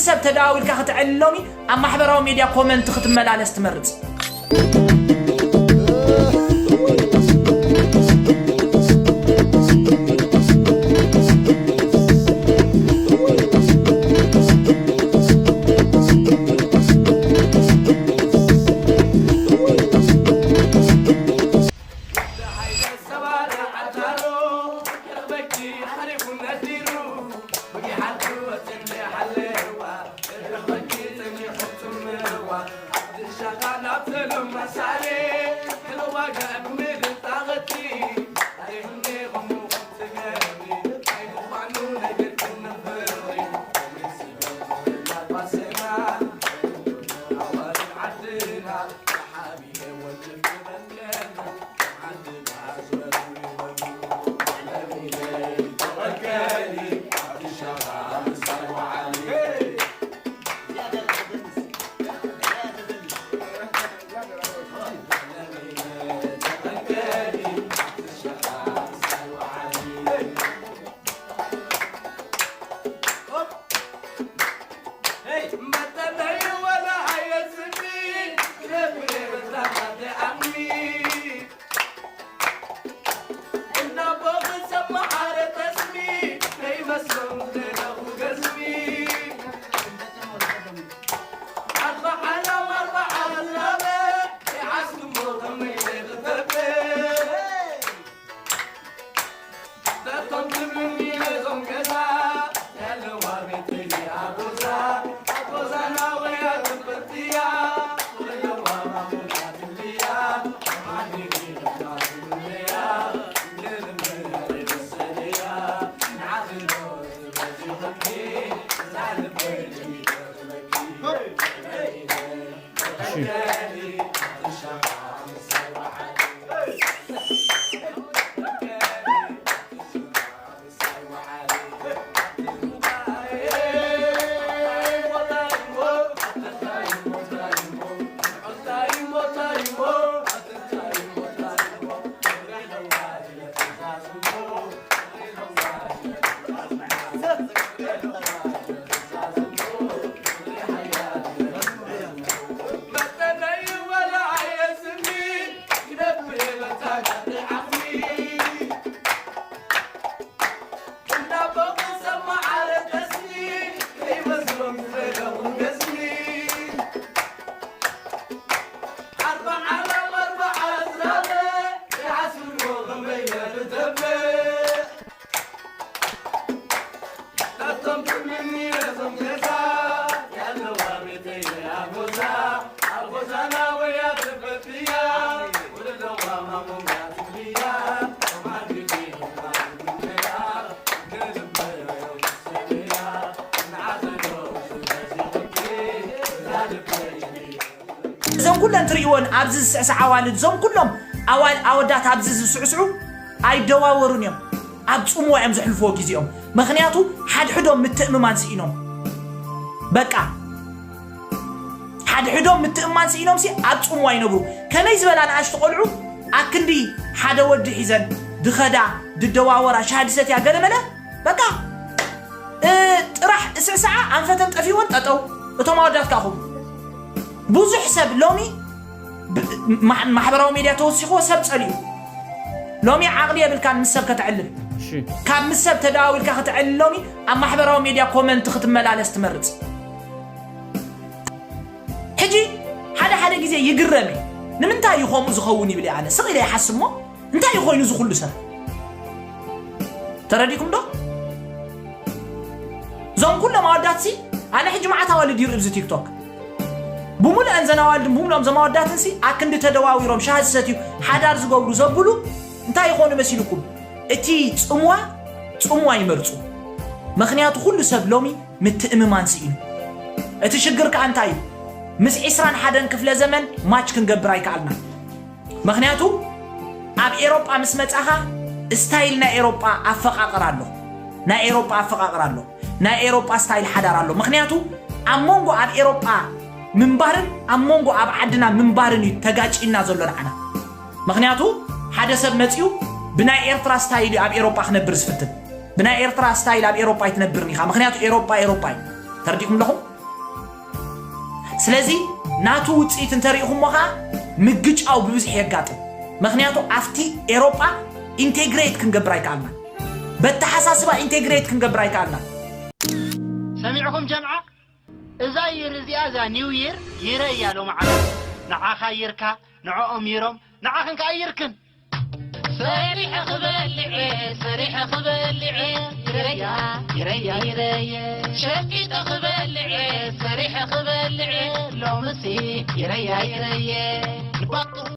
ሰብ ተደዋዊልካ ክትዕሊ ሎሚ ኣብ ማሕበራዊ ሜድያ ኮመንት ክትመላለስ ትመርጽ። እዞም ኩለን ትርእይወን ኣብዚ ዝስዕስዓ ኣዋልድ፣ እዞም ኩሎም ኣዋል-፣ ኣወዳት ኣብዚ ዝስዕስዑ ኣይደዋወሩን እዮም። ኣብ ጽምዋ እዮም ዘሕልፍዎ ግዜኦም። ምኽንያቱ ሓድሕዶም ምትእምማን ስኢኖም። በቃ። ሓድሕዶም ምትእምማን ስኢኖምሲ ኣብ ጽምዋ ይነብሩ። ከመይ ዝበላ ንኣሽቱ ቆልዑ ኣክንዲ ሓደ ወዲ ሒዘን ድኸዳ፣ ድደዋወራ፣ ሻሂ ድሰትያ፣ ገለመለ፣ በቃ፣ እ፣ ጥራሕ እስዕስዓ፣ ኣንፈተን ጠፊወን ጠጠው። እቶም ኣወዳት ከኣ ኹም። ብዙሕ ሰብ ሎሚ ብ-፣ ማ-፣ ማሕበራዊ ሜድያ ተወሲኽዎ ሰብ ጸሊኡ። ሎሚ ዓቕሊ የብልካን ምስ ሰብ ከተዕልል። እሺ። ካብ ምስ ሰብ ተደዋዊልካ ክትዕልል ሎሚ ኣብ ማሕበራዊ ሜድያ ኮመንት ክትመላለስ ትመርጽ። ሕጂ ሓደ ሓደ ግዜ ይግረም እየ። ንምንታይ እዩ ከምኡ ዝኸውን ይብል እየ ኣነ። ስቕ ኢለ ይሓስብ እሞ፣ እንታይ እዩ ኮይኑ እዚ ኩሉ ሰብ? ተረዲእኩም ዶ? እዞም ኩሎም ኣወዳትሲ፣ ኣነ ሕጂ መዓት ኣዋልድ ይርኢ ኣብዚ ቲክቶክ። ብምሉአን ዘን ኣዋልድን ብምሉኦም ዘም ኣወዳትንሲ፣ ኣክንዲ ተደዋዊሮም ሻሂ ዝሰትዩ፣ ሓዳር ዝገብሩ፣ ዘብሉ፣ እንታይ ይኾኑ መሲልኩም? እቲ ጽምዋ፣ ጽምዋ ይመርጹ። ምኽንያቱ ኩሉ ሰብ ሎሚ ምትእምማን ስኢኑ። እቲ ሽግር ከኣ እንታይ እዩ? ምስ ዒስራን ሓደን ክፍለ ዘመን ማች ክንገብር ኣይከኣልናን። ምኽንያቱ ኣብ ኤሮጳ ምስ መጻኻ ስታይል ናይ ኤሮጳ ኣፈቓቕራ ኣሎ። ናይ ኤሮጳ ኣፈቓቕራ ኣሎ። ናይ ኤሮጳ ስታይል ሓዳር ኣሎ። ምኽንያቱ ኣብ መንጎ ኣብ ኤሮጳ ምንባርን ኣብ መንጎ ኣብ ዓድና ምንባርን እዩ ተጋጭና ዘሎ ንዓና። ምኽንያቱ ሓደ ሰብ መጺኡ ብናይ ኤርትራ ስታይል እዩ ኣብ ኤሮጳ ክነብር ዝፍትን። ብናይ ኤርትራ ስታይል ኣብ ኤሮጳ ኣይትነብርን ኢኻ። ምኽንያቱ ኤሮጳ ኤሮጳ እዩ። ተረዲእኩም ኣለኹም? ስለዚ ናቱ ውፅኢት እንተሪኢኹሞ ከዓ ምግጫው ብብዝሒ የጋጥም። ምክንያቱ ኣብቲ ኤሮጳ ኢንቴግሬት ክንገብር ኣይከኣልናን። በተሓሳስባ ኢንቴግሬት ክንገብር ኣይከኣልናን። ሰሚዕኹም ጀምዓ? እዛ ይር እዚኣ እዛ ኒው ይር ይረ እያ ሎማዓንቲ። ንዓኻ ይርካ፣ ንዕኦም ይሮም፣ ንዓኽን ከኣ ይርክን። ሰሪሐ ክበልዕ እየ ሰሪሐ ክበልዕ እየ ይረያ ይረያ ይረየ ሸቂጠ ክበልዕ እየ ሰሪሐ ክበልዕ እየ ሎምሲ ይረያ ይረየ ንባጥሩ